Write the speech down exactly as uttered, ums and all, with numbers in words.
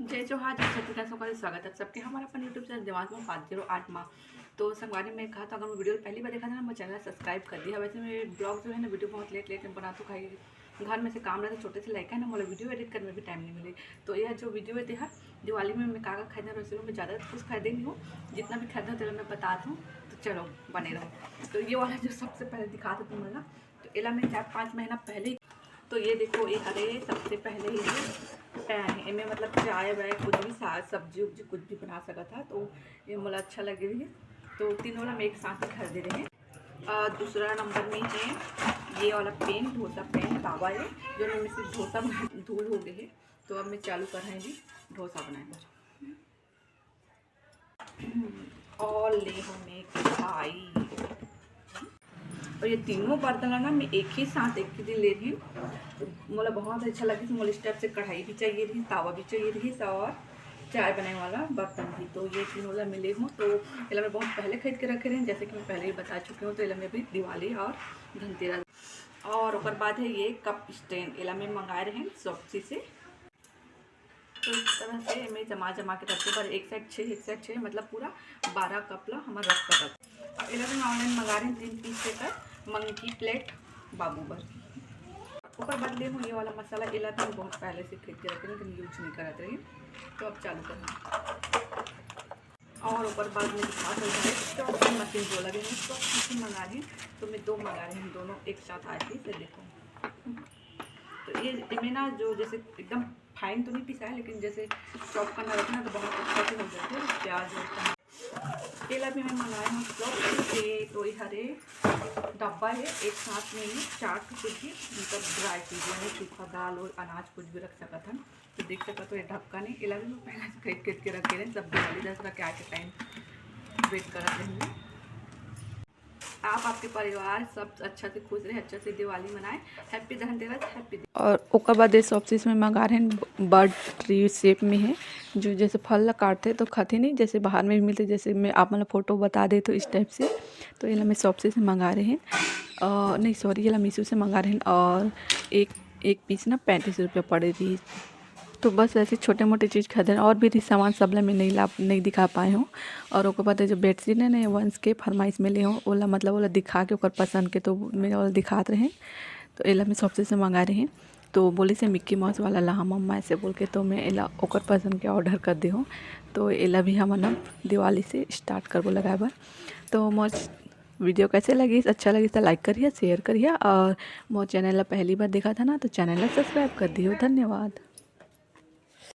जय जोहार, जय छत्तीसगढ़, सबका स्वागत है सबके हमारे अपन YouTube चैनल दिमाग में पाँच जीरो आठ माँ। तो संगवारी, मैं कहा था, अगर मैं वीडियो पहली बार देखा था ना, मैं चैनल सब्सक्राइब कर दिया। वैसे मैं ब्लॉग जो है ना, वीडियो बहुत लेट लेट में बनाती हूँ, काहे घर में से काम रहता, छोटे से लड़का है ना, मोला वीडियो एडिट करने में भी टाइम नहीं मिले। तो यह जो वीडियो है, तेहा दिवाली में मैं का का खरीदना रही हूँ, मैं ज़्यादा कुछ खरीदे नहीं हूँ, जितना भी खरीदना तेला मैं बता दूँ। तो चलो, बने रहो। तो ये वाला जो सबसे पहले दिखा था तुम लोग, तो एला मैं चार पाँच महीना पहले ही, तो ये देखो, ये हरे सबसे पहले ही ये पैन है, एमे मतलब चाय वाय कुछ भी, साग सब्जी उब्जी कुछ भी बना सकत हा। तो ये मोला अच्छा लगे रही, तो तीनों ला मैं एक साथ ही खरीदे रहे। और दूसरा नंबर में है ये वाला पैन, डोसा पैन तावा है, जो मैं सिर्फ डोसा बना, धूल हो गए है। तो अब मैं चालू कर रही हूँ डोसा बनाए बर। और ले हमें कढ़ाई, और ये तीनों बर्तन ला ना मैं एक ही साथ एक ही दिन ले रही हूँ। मोला बहुत अच्छा लगिस, मोला इस टाइप से कढ़ाई भी चाहिए रही, तावा भी चाहिए रही, और चाय बनाए वाला बर्तन भी। तो ये तीनों ला मैं ले हूँ। तो एला मैं बहुत पहले खरीद के रखे रही, जैसे कि मैं पहले ही बता चुकी हूँ। तो एला मैं अभी दिवाली और धनतेरस, और ओकर बाद है ये कप स्टैंड, एला मैं मंगाए रहे शॉपसी से। तो इस तरह से मैं जमा जमा के रखे बर एक सेट छः, एक सेट छः, मतलब पूरा बारह कप ला हमर रख सकत। अब एला भी ऑनलाइन मंगा रहे तीन पीस के कर मंकी प्लेट बाबू बर। ओकर बाद ले हूँ ये वाला मसाला, एला भी बहुत पहले से खरीद के रखे, लेकिन यूज नहीं करत रही। तो अब चालू करना। और ओकर बाद में दिखा तो है चॉपिंग मशीन जो लगे हैं, तो मशीन मंगा रही, तो मैं दो मंगा रही हूँ, दोनों एक साथ आए थे। तो देखो, तो ये इनमें ना जो जैसे एकदम फाइन तो नहीं पिसा है, लेकिन जैसे चॉप करना रहता है ना, तो बहुत अच्छा से हो जाते हैं प्याज और टमाटर। तेल अभी मैं मंगाए हूँ चॉप के, तो ये हरे डब्बा है, एक साथ में ही चार ठो कुछ भी, मतलब ड्राई चीज़, यानी सूखा दाल और अनाज कुछ भी रख सकत हन। तो देख सकत हो, ये ढक्कन है, एला भी मैं पहले से खरीद खरीद के रखे रहे, सब दिवाली दसरा के आए के टाइम वेट करत रहेंगे। आप, आपके परिवार सब अच्छा से खुश रहे, अच्छा से दिवाली मनाए। Happy Dhanteras, happy. और ओकर बाद ये शॉपसी से मैं मंगा रहे हैं बर्ड ट्री शेप में है, जो जैसे फल ला काटते तो खाते नहीं, जैसे बाहर में भी मिलते, जैसे मैं आप मतलब फोटो बता दे तो इस टाइप से। तो ये ला मैं शॉपसी से मंगा रहे हैं, और नहीं सॉरी, ये ला मीशो से मंगा रहे हैं, और एक एक पीस ना पैंतीस रुपया पड़े रही। तो बस ऐसे छोटे मोटे चीज़ खरीदे, और भी सामान सब ला मैं नहीं ला, नहीं दिखा पाए हूँ। और ओकर बाद जो बेडशीट है ना, वंश के फरमाइश में ले हूँ, ओला मतलब ओला दिखा के ओकर पसंद के, तो मैं ओला दिखात रहे। तो एला मैं शॉपसी से मंगा रहे हैं, तो बोले से मिक्की माउस वाला ला मम्मा ऐसे बोल के, तो मैं एला ओकर पसंद के ऑर्डर कर दे हूँ। तो एला भी हम ना दिवाली से स्टार्ट करबो लगाए बर। तो मोर वीडियो कैसे लगिस, अच्छा लगिस तो लाइक करिए, शेयर करिए, और मोर चैनल ला पहली बार देखा था ना, तो चैनल ला सब्सक्राइब कर दियो। धन्यवाद।